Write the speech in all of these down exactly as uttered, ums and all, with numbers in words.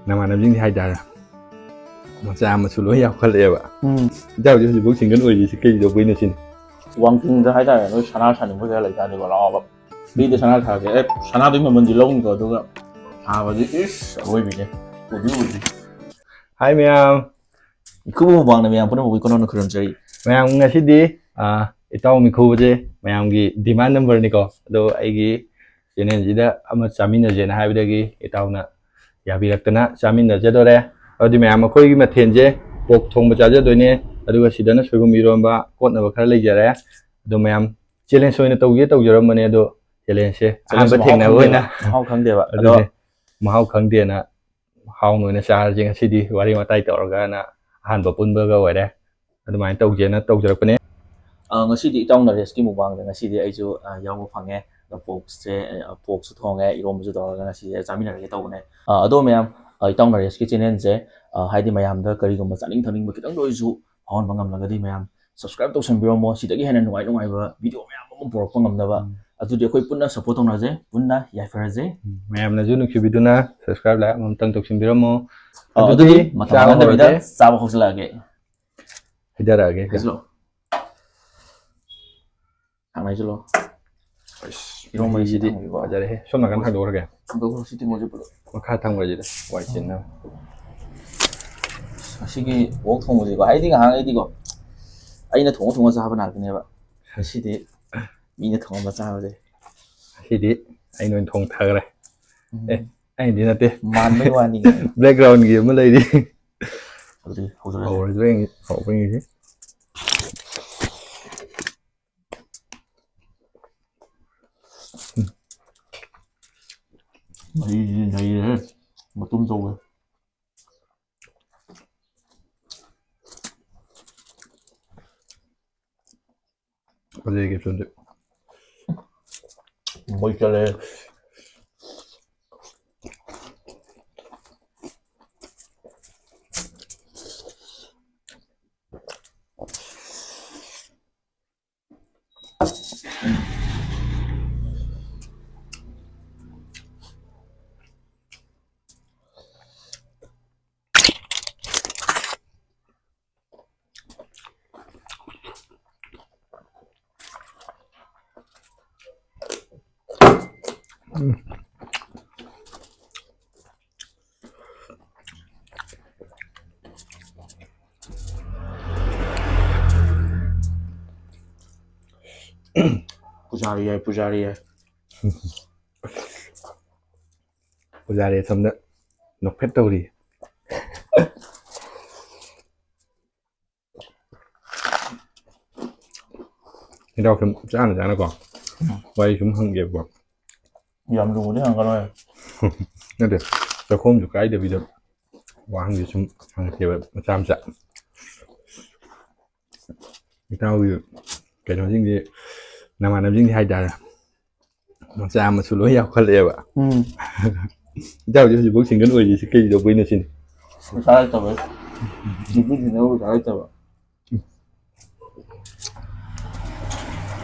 ꯅꯃꯥꯟꯅꯕꯁꯤꯡꯗꯤ ꯍꯥꯏꯇꯥꯔꯦ, ꯃꯆꯥ ꯃꯁꯨ ꯂꯣꯏ ꯌꯥꯎꯈꯠꯂꯛꯑꯦꯕ꯫ ꯎꯝ ꯏꯇꯥꯎꯗꯤ ꯍꯧꯖꯤꯛꯐꯥꯎ ꯁꯤꯡꯒꯜ ꯑꯣꯏꯔꯤꯁꯤ ꯀꯩꯗꯧꯕꯩꯅꯣ ꯁꯤꯅꯤ? ꯋꯥꯡꯈꯤꯡꯗ ꯍꯥꯏꯇꯥꯔꯦ, ꯅꯣꯏ ꯁꯅꯥ ꯁꯥꯅꯤꯡꯕ ꯀꯌꯥ ꯂꯩꯇꯥꯔꯗꯤꯀꯣ, ꯂꯥꯛꯑꯣꯕ꯫ ꯐ꯭ꯔꯤꯗ ꯁꯅꯥ ꯁꯥꯒꯦ꯫ ꯑꯦ, ꯁꯅꯥꯗꯨꯒꯤ ꯃꯃꯜꯗꯤ ꯂꯧꯅꯤꯀꯣ, ꯑꯗꯨꯒ ꯁꯥꯕꯗꯤ ꯏꯁ ꯑꯔꯣꯏꯕꯤꯅꯦ꯫ ꯎꯕꯤ ꯎꯕꯤ꯫ ꯍꯥꯏ ꯃꯌꯥꯝ꯫ ꯏꯈꯨꯕ ꯃꯃꯥꯡꯗ ꯃꯌꯥꯝ ꯄꯨꯝꯅꯃꯛꯄꯨ ꯏꯀꯣꯟ ꯀꯣꯟꯅ ꯈꯨꯔꯨꯝꯖꯔꯤ꯫ ꯃꯌꯥꯝ ꯉꯁꯤꯗꯤ ꯑꯥ, ꯏꯇꯥꯎ ꯃꯤꯈꯨꯕꯁꯦ ꯃꯌꯥꯝꯒꯤ ꯗꯤꯃꯥꯟ ꯅꯝꯕꯔꯅꯤꯀꯣ꯫ ꯑꯗꯣ ꯑꯩꯒꯤ ꯆꯦꯅꯦꯜꯁꯤꯗ ꯑꯃ ꯆꯥꯃꯤꯟꯅꯁꯦꯅ ꯍꯥꯏꯕꯗꯒꯤ ꯏꯇꯥꯎꯅ ꯌꯥꯕꯤꯔꯛꯇꯅ ꯆꯥꯃꯤꯟꯅꯖꯗꯣꯔꯦ꯫ ꯑꯗꯨꯗꯤ ꯃꯌꯥꯝ ꯑꯩꯈꯣꯏꯒꯤ ꯃꯊꯦꯜꯁꯦ ꯄꯣꯛ ꯊꯣꯡꯕ ꯆꯥꯖꯗꯣꯏꯅꯦ꯫ ꯑꯗꯨꯒ ꯁꯤꯗꯅ ꯁꯣꯏꯕꯨꯝ ꯏꯔꯣꯟꯕ ꯀꯣꯠꯅꯕ ꯈꯔ ꯂꯩꯖꯔꯦ꯫ ꯑꯗꯣ ꯃꯌꯥꯝ ꯆꯦꯂꯦꯟꯖ ꯑꯣꯏꯅ ꯇꯧꯒꯦ ꯇꯧꯖꯔꯝꯕꯅꯦ, ꯑꯗꯣ ꯆꯦꯂꯦꯟꯖꯁꯦ ꯑꯍꯥꯟꯕ ꯃꯍꯥꯎ ꯊꯦꯡꯅꯕ ꯑꯣꯏꯅ ꯈꯪꯗꯦꯕ, ꯃꯍꯥꯎ ꯈꯪꯗꯦꯕ꯫ ꯑꯗꯣ ꯑꯗꯨꯅꯦ, ꯃꯍꯥꯎ ꯈꯪꯗꯦꯅ ꯍꯥꯎꯅ ꯑꯣꯏꯅ ꯆꯥꯔꯁꯦ ꯉꯁꯤꯗꯤ꯫ ꯋꯥꯔꯤ ꯋꯥꯇꯥꯏ ꯇꯧꯔꯒꯅ ꯑꯍꯥꯟꯕ ꯄꯨꯟꯕꯒ ꯑꯣꯏꯔꯦ꯫ ꯑꯗꯨꯃꯥꯏꯅ ꯇꯧꯒꯦꯅ ꯇꯧꯖꯔꯛꯄꯅꯦ꯫ ꯑ, ꯉꯁꯤꯗꯤ ꯏꯇꯥꯎ ꯅꯔꯦꯁꯀꯤ ꯃꯨꯛꯕꯥꯡꯗ ꯉꯁꯤꯗꯤ ꯑꯩꯁꯨ, ꯑ, ꯌꯥꯎꯕ ꯐꯪꯉꯦ꯫ ꯑꯗꯣ ꯄꯣꯛꯁꯦ, ꯑ, ꯄꯣꯛꯁꯨ ꯊꯣꯡꯉꯦ, ꯏꯔꯣꯝꯕꯁꯨ ꯇꯧꯔꯒ ꯉꯁꯤꯁꯦ ꯆꯥꯃꯤꯟꯅꯔꯒꯦ ꯇꯧꯕꯅꯦ꯫ ꯑ, ꯑꯗꯣ ꯃꯌꯥꯝ, ꯑ, ꯏꯇꯥꯎ ꯅꯔꯦꯁꯀꯤ ꯆꯦꯅꯦꯜꯁꯦ, ꯑ, ꯍꯥꯏꯗꯤ ꯃꯌꯥꯝꯗ ꯀꯔꯤꯒꯨꯝꯕ ꯆꯥꯅꯤꯡ ꯊꯛꯅꯤꯡꯕ ꯈꯤꯇꯪꯗ ꯑꯣꯏꯔꯁꯨ ꯐꯥꯎꯍꯟꯕ ꯉꯝꯂꯒꯗꯤ ꯃꯌꯥꯝ ꯁꯕꯁꯀ꯭ꯔꯥꯏꯕ ꯇꯧꯁꯟꯕꯤꯔꯝꯃꯣ꯫ ꯁꯤꯗꯒꯤ ꯍꯦꯟꯅ ꯅꯨꯡꯉꯥꯏ ꯅꯨꯡꯉꯥꯏꯕ ꯚꯤꯗꯤꯑꯣ ꯃꯌꯥꯝ ꯑꯃ ꯄꯨꯔꯛꯄ ꯉꯝꯅꯕ꯫ ꯎꯝ꯫ ꯑꯗꯨꯗꯤ ꯑꯩꯈꯣꯏ ꯄꯨꯟꯅ ꯁꯞꯄꯣꯔꯠ ꯇꯧꯅꯁꯦ, ꯄꯨꯟꯅ ꯌꯥꯏꯐꯔꯁꯦ꯫ ꯃꯌꯥꯝꯅꯁꯨ ꯅꯨꯡꯁꯤꯕꯤꯗꯨꯅ ꯁꯕꯁꯀ꯭ꯔꯥꯏꯕ ꯂꯥꯏꯛ ꯑꯃꯇꯪ ꯇꯧꯁꯤꯟꯕꯤꯔꯝꯃꯣ꯫ ꯑ, ꯑꯗꯨꯗꯤ ꯑꯗꯨꯗꯤ ꯃꯇꯝ ꯆꯥꯕ ꯃꯥꯡꯍꯟꯗꯕꯤꯗ ꯍꯧꯔꯁꯦ꯫ ꯆꯥꯕ ꯍꯧꯖꯤꯜꯂꯛꯑꯒꯦ꯫ ꯍꯩꯊꯔꯛꯑꯒꯦ꯫ ꯍꯥꯏꯖꯤꯜꯂꯣ꯫ ꯊꯥꯡꯅ ꯍꯥꯏꯖꯤꯜꯂꯣ꯫ ꯏꯔꯣꯝꯕꯁꯤꯗꯤ ꯐꯖꯔꯦꯍꯦ꯫ ꯁꯣꯝ ꯅꯥꯀꯟ ꯊꯥꯡꯗꯣꯛꯈ꯭ꯔꯒꯦ꯫ ꯍꯥꯡꯗꯣꯛꯈ꯭ꯔꯣ, ꯁꯤ ꯇꯤꯡꯉꯣꯁꯦ ꯄꯨꯂꯞ꯫ ꯃꯈꯥ ꯊꯥꯡꯕꯁꯤꯗ ꯋꯥꯏ ꯆꯤꯟꯅꯕ꯫ ꯑꯁꯤꯒꯤ ꯑꯣꯛ ꯊꯣꯡꯕꯁꯤꯀꯣ, ꯑꯩꯗꯤ ꯉꯥꯏꯍꯥꯛ ꯑꯩꯗꯤꯀꯣ, ꯑꯩꯅ ꯊꯣꯡꯉ ꯊꯣꯡꯉ ꯆꯥꯕ ꯉꯥꯛꯇꯅꯦꯕ꯫ ꯉꯁꯤꯗꯤ ꯃꯤꯅ ꯊꯣꯡꯉꯝꯕ ꯆꯥꯕꯁꯦ꯫ ꯉꯁꯤꯗꯤ ꯑꯩꯅ ꯑꯣꯏꯅ ꯊꯣꯡꯊꯈ꯭ꯔꯦ꯫ ꯎꯝ꯫ ꯑꯦ, ꯑꯩꯅꯗꯤ ꯅꯠꯇꯦ꯫ ꯃꯥꯟꯕꯩ ꯋꯥꯅꯤ꯫ ꯕꯦꯛꯒ꯭ꯔꯥꯎꯟꯒꯤ ꯑꯃ ꯂꯩꯔꯤ꯫ ꯑꯗꯨꯗꯤ ꯍꯧꯖꯤꯜꯂꯁꯦ꯫ ꯍꯧꯔꯁꯤꯔ ꯌꯦꯡꯁꯤ, ꯍꯧꯕ꯭ꯔ ꯌꯦꯡꯁꯤ꯫ ꯃꯍꯤꯁꯤꯗꯤ ꯅꯩꯔꯦꯍꯦ꯫ ꯃꯇꯨꯝ ꯇꯧꯋꯦ꯫ ꯐꯖꯩ caption ꯁꯦ꯫ ꯃꯩ ꯆꯠꯂꯦ꯫ ꯄꯨꯖꯥꯔꯤ ꯌꯥꯏ, ꯄꯨꯖꯥꯔꯤ ꯌꯥꯏ꯫ ꯄꯨꯖꯥꯔꯤ ꯑꯁꯣꯝꯗ ꯅꯣꯛꯐꯦꯠ ꯇꯧꯔꯤ꯫ ꯍꯤꯗꯥꯛ ꯁꯨꯝ ꯆꯥꯅ ꯆꯥꯅꯀꯣ, ꯎꯝ꯫ ꯋꯥꯔꯤ ꯁꯨꯝ ꯍꯪꯒꯦꯕꯀꯣ꯫ ꯌꯥꯝ ꯂꯨꯕꯗꯤ ꯍꯪꯒꯅꯣꯏ꯫ ꯅꯠꯇꯦ, ꯆꯥꯛꯈꯣꯝꯁꯨ ꯀꯥꯏꯗꯕꯤꯗ ꯋꯥꯍꯪꯁꯦ ꯁꯨꯝ ꯍꯪꯉꯛꯀꯦꯕ, ꯃꯆꯥ ꯃꯆꯥ꯫ ꯏꯇꯥꯎꯒꯤ ꯀꯩꯅꯣꯁꯤꯡꯁꯦ, ꯅꯃꯥꯟꯅꯕꯁꯤꯡꯁꯦ ꯍꯥꯏꯇꯥꯔꯦ, ꯃꯆꯥ ꯃꯁꯨ ꯂꯣꯏ ꯌꯥꯎꯈꯠꯂꯛꯑꯦꯕ꯫ ꯎꯝ꯫ ꯏꯇꯥꯎꯗꯤ ꯍꯧꯖꯤꯛꯐꯥꯎ ꯁꯤꯡꯒꯜ ꯑꯣꯏꯔꯤꯁꯤ ꯀꯩ ꯇꯧꯕꯩꯅꯣ ꯁꯤꯅꯤ? ꯄꯩꯁꯥ ꯂꯩꯇꯕꯩ꯫ ꯅꯨꯄꯤ ꯊꯤꯅꯕ ꯄꯩꯁꯥ ꯂꯩꯇꯕ꯫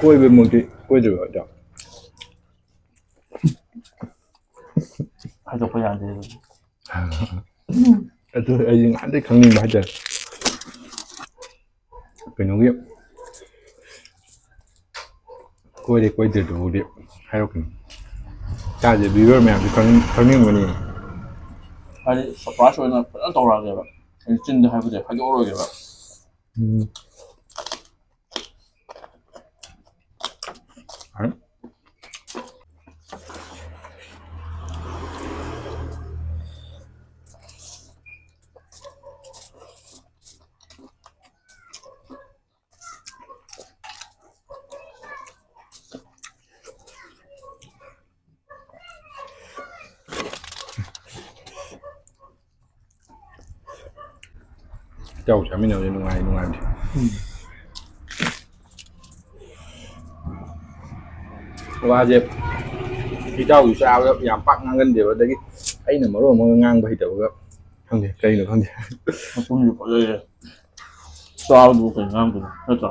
ꯀꯣꯏꯕꯃꯛꯇꯤ ꯀꯣꯏꯗ꯭ꯔꯤꯕ ꯏꯇꯥꯎ? ꯍꯥꯏꯗꯣꯛꯄ ꯌꯥꯗꯦ ꯑꯗꯨꯗꯤ꯫ ꯑꯗꯨ ꯑꯩꯁꯦ ꯉꯍꯥꯟꯗꯩ ꯈꯪꯅꯤꯡꯕ ꯍꯥꯏꯇꯥꯔꯦ꯫ ꯀꯩꯅꯣꯒꯤ ꯀꯣꯏꯔꯦ ꯀꯣꯏꯗꯦꯗꯨꯕꯨꯗꯤ ꯍꯥꯏꯔꯛꯀꯅꯤ꯫ ꯆꯥꯁꯦ viewer ꯃꯌꯥꯝꯁꯨ ꯈꯪꯅꯤꯡ-, ꯈꯪꯅꯤꯡꯕꯅꯤ꯫ ꯍꯥꯏꯗꯤ surprise ꯑꯣꯏꯅ ꯐꯖꯅ ꯇꯧꯔꯛꯑꯒꯦꯕ꯫ ꯑꯩ ꯆꯤꯟꯗ ꯍꯥꯏꯕꯗꯤ ꯍꯥꯏꯗꯣꯛꯑꯔꯣꯏꯒꯦꯕ꯫ ꯎꯝ꯫ ꯍꯥꯏ꯫ ꯏꯇꯥꯎ ꯆꯥꯃꯤꯟꯅꯕꯁꯦ ꯅꯨꯡꯉꯥꯏ, ꯅꯨꯡꯉꯥꯏꯕꯅꯤ꯫ ꯎꯝ꯫ ꯋꯥꯁꯦ ꯏꯇꯥꯎꯁꯨ ꯆꯥꯕꯗ ꯌꯥꯝ ꯄꯥꯛ ꯉꯥꯡꯒꯟꯗꯦꯕ, ꯑꯗꯒꯤ ꯑꯩꯅ ꯃꯔꯣꯟ ꯑꯃ ꯉꯥꯡꯕ ꯍꯩꯇꯕꯒ ꯈꯪꯗꯦ, ꯀꯩꯅꯣ ꯈꯪꯗꯦ꯫ ꯃꯄꯨꯝꯁꯨ ꯐꯖꯩꯌꯦ꯫ ꯆꯥꯕꯗꯨꯕꯨ ꯀꯩ ꯉꯥꯡꯗꯣꯏꯅꯣ, ꯅꯠꯇ꯭ꯔꯣ?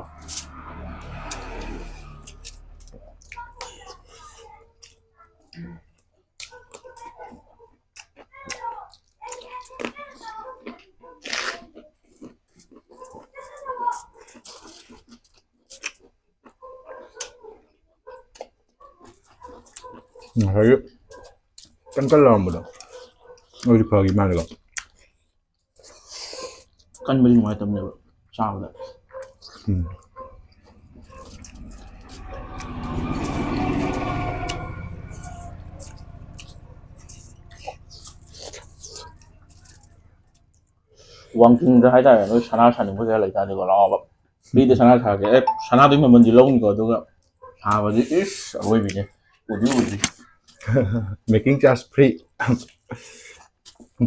ꯉꯁꯥꯏꯒꯤ ꯀꯟ ꯀꯟ ꯂꯥꯎꯔꯝꯕꯗꯣ ꯑꯗꯨꯗꯤ ꯐꯈꯤ ꯃꯥꯜꯂꯦꯀꯣ꯫ ꯀꯟꯕꯗꯤ ꯅꯨꯡꯉꯥꯏꯇꯕꯅꯦꯕ ꯆꯥꯕꯗ꯫ ꯎꯝ꯫ ꯋꯥꯡꯖꯤꯡꯗ ꯍꯥꯏꯇꯥꯔꯦ, ꯅꯣꯏ ꯁꯅꯥ ꯁꯥꯅꯤꯡꯕ ꯀꯌꯥ ꯂꯩꯇꯥꯔꯗꯤꯀꯣ, ꯂꯥꯛꯑꯣꯕ꯫ ꯐ꯭ꯔꯤꯗ ꯁꯅꯥ ꯁꯥꯒꯦ꯫ ꯑꯦ, ꯁꯅꯥꯗꯨꯒꯤ ꯃꯃꯜꯗꯤ ꯂꯧꯅꯤꯀꯣ, ꯑꯗꯨꯒ ꯁꯥꯕꯗꯤ ꯏꯁ ꯑꯔꯣꯏꯕꯤꯅꯦ꯫ ꯎꯗꯤ ꯎꯗ꯭ꯔꯤ꯫ Making charge free.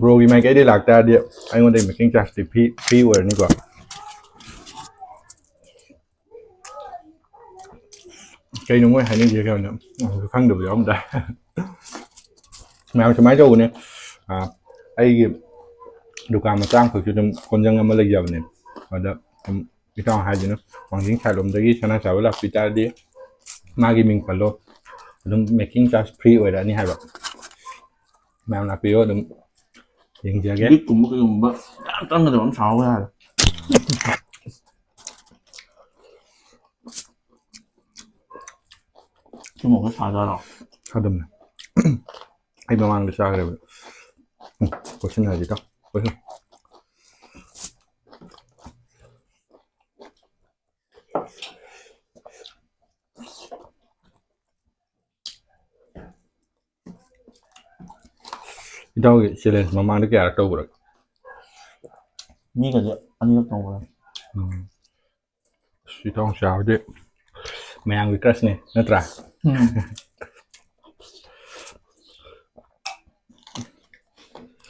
Broꯒꯤ ꯃꯥꯏꯀꯩꯗꯩ ꯂꯥꯛꯇꯥꯔꯗꯤ ꯑꯩꯉꯣꯟꯗ making chargeꯇꯤ free, free ꯑꯣꯏꯔꯅꯤꯀꯣ꯫ ꯀꯩꯅꯣ ꯃꯣꯏ ꯍꯥꯏꯅꯤꯡꯉꯤꯁꯦ ꯀꯩꯅꯣ? ꯑꯃꯨꯛꯁꯨ ꯈꯪꯗꯕ ꯌꯥꯎꯔꯝꯗꯥꯏ꯫ ꯃꯌꯥꯝ ꯁꯨꯃꯥꯏꯅ ꯇꯧꯕꯅꯦ꯫ ꯑꯥ, ꯑꯩꯒꯤ ꯗꯨꯀꯥꯟ ꯃꯆꯥ ꯑꯃꯈꯛꯁꯨ ꯑꯗꯨꯝ ꯀꯣꯟꯖꯪ ꯑꯃ ꯂꯩꯖꯕꯅꯦ꯫ ꯑꯗ ꯑꯗꯨꯝ ꯏꯇꯥꯎ ꯍꯥꯏꯗꯨꯅ ꯋꯥꯡꯖꯤꯡ ꯁꯥꯏꯠꯂꯣꯝꯗꯒꯤ ꯁꯅꯥ ꯁꯥꯕ ꯂꯥꯛꯄꯤ ꯇꯥꯔꯗꯤ ꯃꯥꯒꯤ ꯃꯤꯡ ꯄꯜꯂꯣ, ꯑꯗꯨꯝ making charge free ꯑꯣꯏꯔꯛꯑꯅꯤ ꯍꯥꯏꯕ꯫ ꯃꯌꯥꯝ ꯂꯥꯛꯄꯤꯌꯣ, ꯑꯗꯨꯝ ꯌꯦꯡꯖꯒꯦ꯫ ꯕꯤꯛꯀꯨꯝꯕ ꯀꯩꯒꯨꯝꯕ ꯌꯥꯝ ꯆꯪꯒꯗꯕ ꯑꯃ ꯁꯥꯍꯧꯕ ꯌꯥꯔꯦ꯫ ꯁꯤꯃꯒ ꯁꯥꯖꯔꯣ꯫ ꯁꯥꯗꯝꯅꯦ꯫ ꯑꯩ ꯃꯃꯥꯡꯗ ꯆꯥꯈ꯭ꯔꯦꯕ꯫ ꯎꯝ, ꯀꯣꯠꯁꯤꯟꯅꯔꯁꯤ ꯇꯥꯎ꯫ ꯀꯣꯠꯁꯤꯟ-, ꯏꯇꯥꯎꯒꯤ challenge ꯃꯃꯥꯡꯗ ꯀꯌꯥꯔꯛ ꯇꯧꯈ꯭ꯔꯒꯦ? ꯃꯤꯒꯁꯦ ꯑꯅꯤꯔꯛ ꯇꯧꯈ꯭ꯔꯦ꯫ ꯎꯝ꯫ ꯑꯁ, ꯏꯇꯥꯎ ꯆꯥꯕꯗꯤ ꯃꯌꯥꯝꯒꯤ crushꯅꯦ, ꯅꯠꯇ꯭ꯔꯥ? ꯎꯝ꯫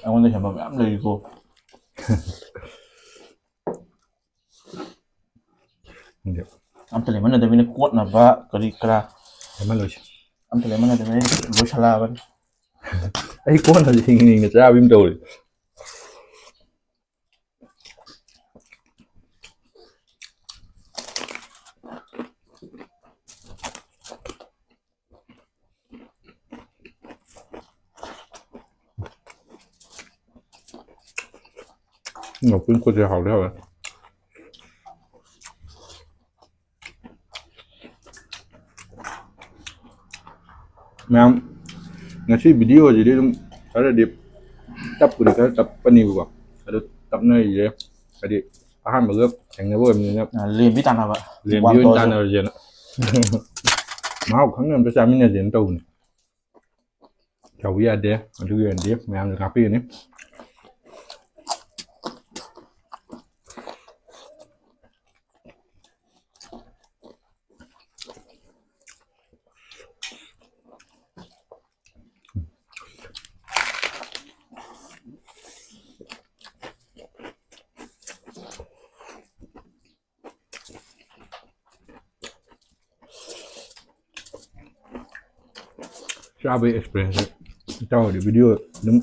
ꯑꯩꯉꯣꯟꯗ ꯍꯦꯟꯕ ꯃꯌꯥꯝ ꯂꯩꯔꯤꯀꯣ꯫ ꯈꯪꯗꯦ꯫ ꯑꯝꯇ ꯂꯩꯃꯟꯅꯗꯕꯅꯤꯅ ꯀꯣꯠꯅꯕ ꯀꯔꯤ ꯀꯔꯥ ꯍꯦꯟꯃꯜꯂꯣꯏꯁꯦ꯫ ꯑꯝꯇ ꯂꯩꯃꯟꯅꯗꯕꯅꯤꯅ ꯂꯣꯏꯁꯜꯂꯛꯑꯕꯅꯤ꯫ ꯑꯩ ꯀꯣꯟꯅꯁꯨ ꯍꯤꯡꯅ ꯍꯤꯡꯅ ꯆꯥꯕꯤ ꯑꯃ ꯇꯧꯔꯤ꯫ ꯉꯥꯄꯨꯝ ꯀꯣꯠꯁꯦ ꯍꯥꯎꯗꯤ ꯍꯥꯎꯋꯦ꯫ ꯃꯌꯥꯝ, ꯉꯁꯤ videoꯁꯤꯗꯤ ꯑꯗꯨꯝ ꯈꯔꯗꯤ ꯇꯞꯄꯨꯗꯤ ꯈꯔ ꯇꯞꯄꯅꯦꯕꯀꯣ, ꯑꯗꯨ ꯇꯞꯅꯔꯤꯁꯦ ꯍꯥꯏꯗꯤ ꯑꯍꯥꯟꯕꯒ ꯊꯦꯡꯅꯕ ꯑꯣꯏꯕꯅꯤꯅ ꯂꯦꯝꯕꯤ ꯇꯥꯟꯅꯕ꯫ ꯂꯦꯝꯕꯤ ꯑꯣꯏꯅ ꯇꯥꯟꯅꯔꯁꯦꯅ꯫ ꯃꯍꯥꯎ ꯈꯪꯅ ꯑꯝꯇ ꯆꯥꯃꯤꯟꯅꯁꯦꯅ ꯇꯧꯕꯅꯦ꯫ ꯇꯧꯕ ꯌꯥꯗꯦ꯫ ꯑꯗꯨꯒꯤ ꯑꯣꯏꯅꯗꯤ ꯃꯌꯥꯝꯁꯨ ꯉꯥꯛꯄꯤꯒꯅꯤ꯫ ꯆꯥꯕꯒꯤ ꯑꯦꯛꯁꯄꯤꯔꯤꯌꯦꯟꯁꯁꯦ ꯏꯇꯥꯎꯗꯤ ꯚꯤꯗꯤꯑꯣ ꯑꯗꯨꯝ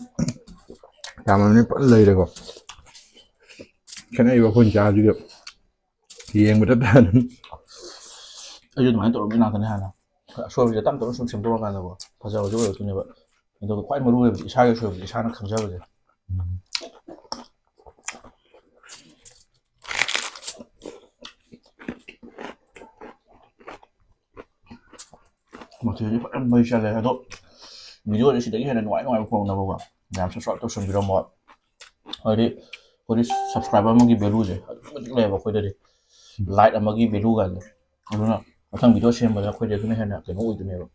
ꯌꯥꯝꯃꯕꯅꯤꯅ ꯐꯖꯅ ꯂꯩꯔꯦꯀꯣ꯫ ꯈꯦꯠꯅꯔꯤꯕ ꯑꯩꯈꯣꯏꯅ ꯆꯥꯕꯁꯤꯒ ꯌꯦꯡꯕꯗ ꯇꯥ ꯑꯗꯨꯝ꯫ ꯑꯩꯁꯨ ꯑꯗꯨꯃꯥꯏꯅ ꯇꯧꯔꯝꯃꯤ ꯉꯥꯛꯇꯅꯦ ꯍꯥꯟꯅ꯫ ꯑꯁꯣꯏꯕꯁꯦ ꯇꯞ ꯇꯞꯅ ꯁꯨꯝ ꯁꯦꯝꯗꯣꯛꯑꯀꯥꯟꯗꯀꯣ ꯐꯖꯕꯁꯨ ꯑꯣꯏꯔꯛꯇꯣꯏꯅꯦꯕ꯫ ꯑꯗꯨꯒ ꯈ꯭ꯋꯥꯏ ꯃꯔꯨ ꯑꯣꯏꯕꯗꯤ ꯏꯁꯥꯒꯤ ꯑꯁꯣꯏꯕꯁꯦ ꯏꯁꯥꯅ ꯈꯪꯖꯕꯁꯦ꯫ ꯃꯊꯦꯜꯁꯦ ꯐꯖꯅ ꯃꯩ ꯆꯠꯂꯦ꯫ ꯑꯗꯣ ꯚꯤꯗꯤꯑꯣꯁꯦ ꯁꯤꯗꯒꯤ ꯍꯦꯟꯅ ꯅꯨꯡꯉꯥꯏ ꯅꯨꯡꯉꯥꯏꯕ ꯄꯨꯔꯛꯅꯕꯀꯣ ꯃꯌꯥꯝ ꯁꯞꯁꯀ꯭ꯔꯥꯏꯕ ꯇꯧꯁꯟꯕꯤꯔꯝꯃꯣ꯫ ꯍꯥꯏꯗꯤ ꯑꯩꯈꯣꯏꯗꯤ ꯁꯞꯁꯀ꯭ꯔꯥꯏꯕꯔ ꯑꯃꯒꯤ ꯚꯦꯂꯨꯁꯦ ꯑꯗꯨꯛꯀꯤ ꯃꯇꯤꯛ ꯂꯩꯌꯦꯕ ꯑꯩꯈꯣꯏꯗꯗꯤ꯫ ꯂꯥꯏꯛ ꯑꯃꯒꯤ ꯚꯦꯂꯨ ꯀꯥꯏꯁꯦ꯫ ꯑꯗꯨꯅ ꯃꯊꯪ ꯚꯤꯗꯤꯑꯣ ꯁꯦꯝꯕꯗ ꯑꯩꯈꯣꯏꯗꯤ ꯑꯗꯨꯅ ꯍꯦꯟꯅ ꯀꯩꯅꯣ ꯑꯣꯏꯗꯣꯏꯅꯦꯕ꯫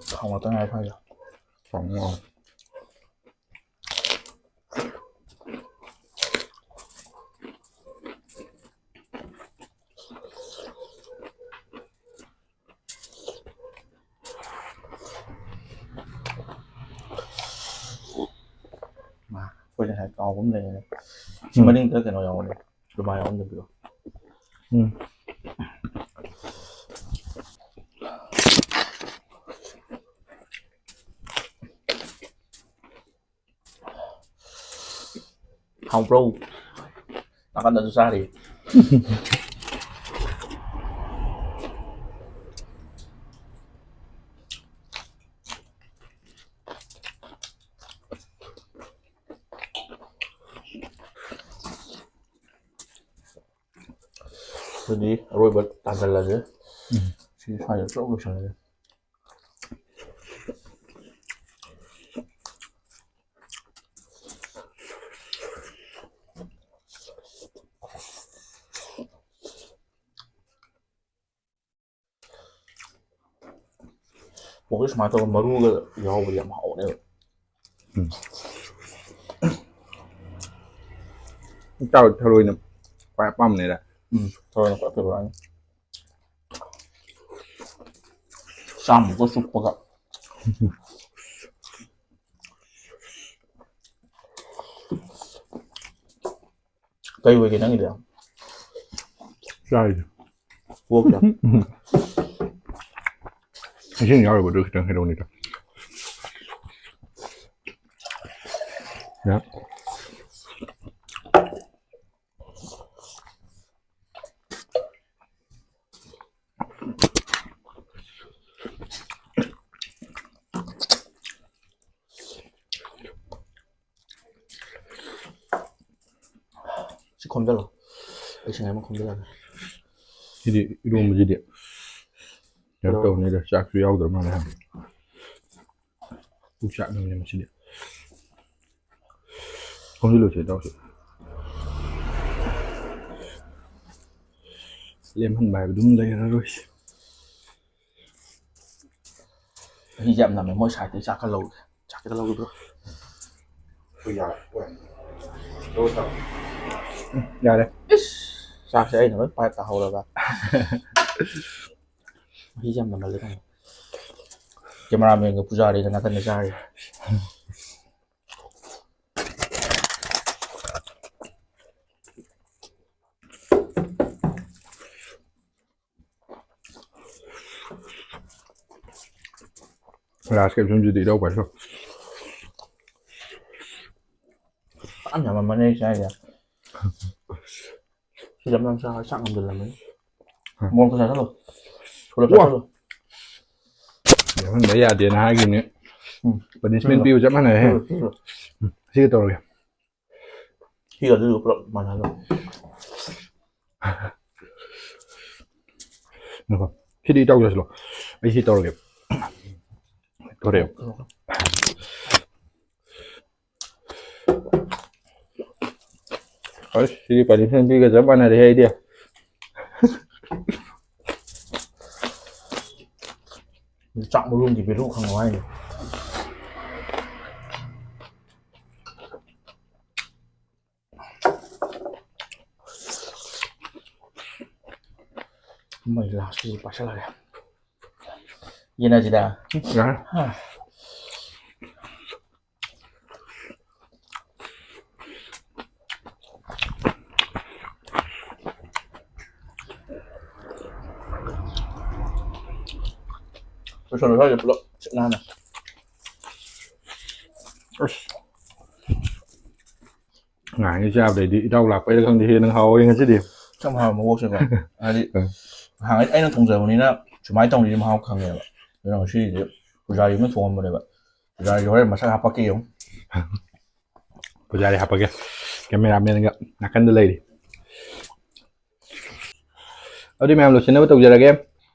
ꯊꯥꯎ ꯉꯥꯛꯇ ꯉꯥꯏ ꯐꯥꯏꯗ꯫ ꯊꯥꯎ ꯉꯧꯔꯣ꯫ ꯃꯥ, ꯑꯩꯈꯣꯏ ꯉꯁꯥꯏ ꯀꯥꯎꯕ ꯑꯃ ꯂꯩꯔꯦꯅꯦ꯫ ꯁꯤ ꯎꯝ꯫ ꯃꯅꯤꯡꯗ ꯀꯩꯅꯣ ꯌꯥꯎꯕꯅꯦ꯫ ꯂꯨꯄꯥ ꯌꯥꯎꯍꯟꯗꯕꯤꯔꯣ꯫ ꯎꯝ꯫ ꯍꯥꯎꯕ꯭ꯔꯣ? ꯅꯥꯀꯟꯗꯁꯨ ꯆꯥꯔꯤ꯫ ꯑꯗꯨꯗꯤ ꯑꯔꯣꯏꯕ ꯇꯥꯁꯜꯂꯁꯦ꯫ ꯎꯝ꯫ ꯁꯤ ꯁ꯭ꯋꯥꯏꯗ ꯄꯨꯂꯞ ꯂꯣꯏꯁꯜꯂꯁꯦ꯫ ꯄꯣꯛꯁꯦ ꯁꯨꯃꯥꯏꯅ ꯇꯧꯔꯒ ꯃꯔꯨꯒ ꯌꯥꯎꯕꯗꯤ ꯌꯥꯝ ꯍꯥꯎꯕꯅꯦꯕ꯫ ꯎꯝ꯫ ꯏꯇꯥꯎ ꯊꯔꯣꯏꯅ ꯈ꯭ꯋꯥꯏ ꯑꯄꯥꯝꯕꯅꯤꯗ꯫ ꯎꯝ, ꯊꯔꯣꯏꯅ ꯈ꯭ꯋꯥꯏ ꯐꯦꯕꯣꯔꯥꯏꯠꯅꯤ꯫ ꯆꯥꯝꯃꯨꯛꯀ ꯆꯨꯞꯄꯒ꯫ ꯀꯩ ꯑꯣꯏꯒꯦ ꯅꯪꯒꯤꯗꯤ? ꯆꯥꯔꯤꯁꯦ꯫ ꯄꯣꯛ ꯆꯥ꯫ ꯏꯁꯤꯡ ꯌꯥꯎꯔꯕꯗꯨ ꯈꯤꯇꯪ ꯀꯩꯗꯧꯅꯤꯗ꯫ ꯌꯥ꯫ ꯁꯤ ꯈꯣꯝꯖꯤꯜꯂꯣ꯫ ꯑꯩ ꯁꯤꯡꯉꯥꯏ ꯑꯃ ꯈꯣꯝꯖꯤꯜꯂꯒꯦ꯫ ꯁꯤꯗꯤ ꯏꯔꯣꯝꯕꯁꯤꯗꯤ ꯀꯩꯅꯣ ꯇꯧꯅꯤꯗ, ꯆꯥꯛꯁꯨ ꯌꯥꯎꯗ꯭ꯔ ꯃꯥꯜꯂꯦ ꯍꯥ꯫ ꯄꯨꯛ ꯆꯥꯛꯅꯕꯅꯦ ꯃꯁꯤꯗꯤ꯫ ꯈꯣꯝꯖꯤꯜꯂꯨꯁꯦ ꯏꯇꯥꯎꯁꯨ꯫ ꯂꯦꯝꯍꯟꯕ ꯍꯥꯏꯕꯗꯨꯝ ꯂꯩꯔꯔꯣꯏꯁꯦ꯫ ꯃꯍꯤꯁꯦ ꯌꯥꯝ ꯅꯝꯃꯦ, ꯃꯣꯏ ꯁꯥꯏꯠꯇꯒꯤ ꯆꯥꯛ ꯈꯔ ꯂꯧꯒꯦ꯫ ꯆꯥꯛ ꯈꯤꯇ ꯂꯧꯒꯦ, bro꯫ ꯍꯣꯏ, ꯌꯥꯔꯦ꯫ ꯍꯣꯏ꯫ ꯂꯧꯔꯣ, ꯆꯥꯔꯣ꯫ ꯎꯝ, ꯌꯥꯔꯦ꯫ ꯏꯁ! ꯆꯥꯛꯁꯦ ꯑꯩꯅ ꯂꯣꯏ ꯄꯥꯏꯞ ꯇꯥꯍꯧꯔꯒ꯫ ꯃꯍꯤꯁꯦ ꯌꯥꯝ ꯅꯝꯃꯜꯂꯦ ꯀꯩꯅꯣ꯫ Cameraman ꯒ ꯄꯨꯖꯥꯔꯤꯒ ꯅꯥꯀꯟꯗ ꯆꯥꯔꯤ꯫ Last caption ꯁꯤꯗꯤ ꯏꯇꯥꯎ ꯄꯥꯏꯁꯣ꯫ ꯌꯥꯝ ꯌꯥꯝꯃꯝꯃꯅꯤ ꯑꯩ ꯆꯥꯏꯁꯦ꯫ ꯁꯤꯗ ꯌꯥꯝ ꯆꯥꯔ ꯆꯥꯛ ꯉꯝꯗꯜꯂꯝꯃꯅꯤ꯫ ꯍꯥ꯫ ꯃꯣꯔꯣꯛꯇꯣ ꯆꯥꯁꯜꯂꯣ꯫ ꯄꯨꯂꯞ ꯋꯥ꯫ ꯆꯥꯁꯜꯂꯣ꯫ ꯌꯥꯝꯍꯟꯕ ꯌꯥꯗꯦꯅ ꯍꯥꯏꯈꯤꯕꯅꯤ꯫ ꯎꯝ꯫ Punishment ꯎꯝ꯫ ꯄꯤꯕ ꯆꯞ ꯃꯥꯟꯅꯔꯦꯍꯦ꯫ ꯎꯝ, ꯎꯝ꯫ ꯎꯝ, ꯁꯤꯒ ꯇꯧꯔꯒꯦ꯫ ꯁꯤꯒ ꯑꯗꯨꯗꯨꯒ ꯄꯨꯂꯞ ꯃꯥꯟꯅꯍꯜꯂꯣ꯫ ꯉꯥꯏꯈꯣ꯫ ꯁꯤꯗꯤ ꯏꯇꯥꯎ ꯆꯥꯁꯤꯜꯂꯣ꯫ ꯑꯩ ꯁꯤ ꯇꯧꯔꯒꯦ꯫ ꯇꯧꯔꯦ꯫ ꯑꯁ, ꯁꯤꯗꯤ punishment ꯄꯤꯒ ꯆꯞ ꯃꯥꯟꯅꯔꯦꯍꯦ ꯑꯩꯗꯤ꯫ ꯆꯥꯛ ꯃꯔꯨꯝꯒꯤ value ꯈꯪꯉꯣ ꯍꯥꯏꯅꯤ꯫ ꯃꯩ last ꯀꯤ ꯄꯥꯏꯁꯜꯂꯒꯦ꯫ ꯌꯦꯟ ꯑꯁꯤꯗ꯫ ꯌꯥꯔꯦ꯫ ꯍꯥ꯫ ꯁꯣꯝꯗ ꯁ꯭ꯋꯥꯏꯗ ꯄꯨꯂꯞ ꯁꯤꯠ ꯅꯥꯟꯅ꯫ ꯑꯁ꯫ ꯉꯥꯏꯍꯥꯛ ꯆꯥꯕꯗꯩꯗꯤ ꯏꯇꯥꯎ ꯂꯥꯛꯄꯩꯔ ꯈꯪꯗꯦ, ꯍꯦꯟꯅ ꯍꯥꯎꯔꯦ ꯉꯁꯤꯗꯤ꯫ ꯌꯥꯝ ꯍꯥꯎꯕ ꯃꯑꯣꯡꯁꯦꯀꯣ꯫ ꯍꯥꯏꯗꯤ, ꯎꯝ꯫ ꯅꯍꯥꯟꯒꯩ ꯑꯩꯅ ꯊꯣꯡꯖꯕꯅꯤꯅ ꯁꯨꯃꯥꯏꯅ ꯇꯧꯅꯤꯗꯤ ꯃꯍꯥꯎ ꯈꯪꯉꯦꯕ꯫ ꯑꯗꯨꯅ ꯉꯁꯤꯗꯤ ꯄꯨꯖꯥꯔꯤ ꯑꯃꯅ ꯊꯣꯡꯉꯝꯕꯅꯦꯕ꯫ ꯄꯨꯖꯥꯔꯤꯁꯦ ꯍꯣꯔꯦꯟ ꯃꯁꯛ ꯍꯥꯞꯄꯛꯀꯦ ꯌꯦꯡꯉꯨ꯫ ꯄꯨꯖꯥꯔꯤ ꯍꯥꯞꯄꯒꯦ꯫ ꯀꯦꯃꯦꯔꯥꯃꯦꯟꯒ ꯅꯥꯀꯟꯗ ꯂꯩꯔꯤ꯫ ꯑꯗꯨꯗꯤ ꯃꯌꯥꯝ ꯂꯣꯏꯁꯤꯟꯅꯕ ꯇꯧꯖꯔꯒꯦ꯫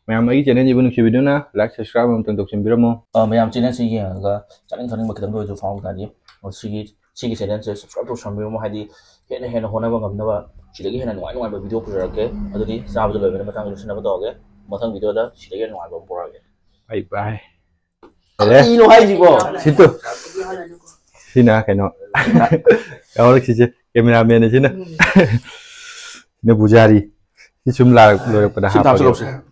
ꯃꯌꯥꯝ ꯑꯩꯒꯤ ꯆꯦꯅꯦꯜꯁꯤꯕꯨ ꯅꯨꯡꯁꯤꯕꯤꯗꯨꯅ like, subscribe ꯑꯃꯇꯪ ꯇꯧꯁꯤꯟꯕꯤꯔꯝꯃꯣ꯫ ꯑ, ꯃꯌꯥꯝ ꯆꯦꯅꯦꯜꯁꯤ ꯌꯦꯡꯉꯒ ꯆꯥꯅꯤꯡ ꯊꯛꯅꯤꯡꯕ ꯈꯤꯇꯪꯗ ꯑꯣꯏꯔꯁꯨ ꯐꯥꯎꯕ ꯇꯥꯔꯗꯤ, ꯑ, ꯁꯤꯒꯤ, ꯁꯤꯒꯤ ꯆꯦꯅꯦꯜꯁꯦ subscribe ꯇꯧꯁꯟꯕꯤꯔꯝꯃꯣ꯫ ꯍꯥꯏꯗꯤ ꯍꯦꯟꯅ ꯍꯦꯟꯅ ꯍꯣꯠꯅꯕ ꯉꯝꯅꯕ ꯁꯤꯗꯒꯤ ꯍꯦꯟꯅ ꯅꯨꯡꯉꯥꯏ ꯅꯨꯡꯉꯥꯏꯕ video ꯄꯨꯖꯔꯛꯀꯦ꯫ ꯑꯗꯨꯗꯤ ꯆꯥꯕꯗ ꯂꯣꯏꯕꯅ ꯃꯇꯥꯡꯗ ꯂꯣꯏꯁꯤꯟꯅꯕ ꯇꯧꯔꯒꯦ꯫ ꯃꯊꯪ videoꯗ ꯁꯤꯗꯒꯤ ꯍꯦꯟꯅ ꯅꯨꯡꯉꯥꯏꯕ ꯑꯃ ꯄꯨꯔꯛꯑꯒꯦ꯫ Bye bye꯫ ꯀꯔꯤꯅꯣ ꯍꯥꯏꯁꯤꯕꯣ? ꯁꯤꯠꯇꯨ꯫ ꯁꯤꯅ ꯀꯩꯅꯣ? ꯌꯥꯎꯔꯛꯁꯤꯁꯦ꯫ ꯀꯦꯃꯦꯔꯥꯃꯦꯟ ꯑꯁꯤꯅ꯫ ꯎꯝ꯫ ꯁꯤꯅ ꯄꯨꯖꯥꯔꯤ꯫ ꯁꯤ ꯁꯨꯝ ꯂꯥꯛ-, ꯂꯣꯏꯔꯛꯄꯗ ꯁꯤ ꯍꯥꯞꯄꯒꯦ꯫ ꯊꯥꯞꯆꯜꯂꯧꯁꯦ꯫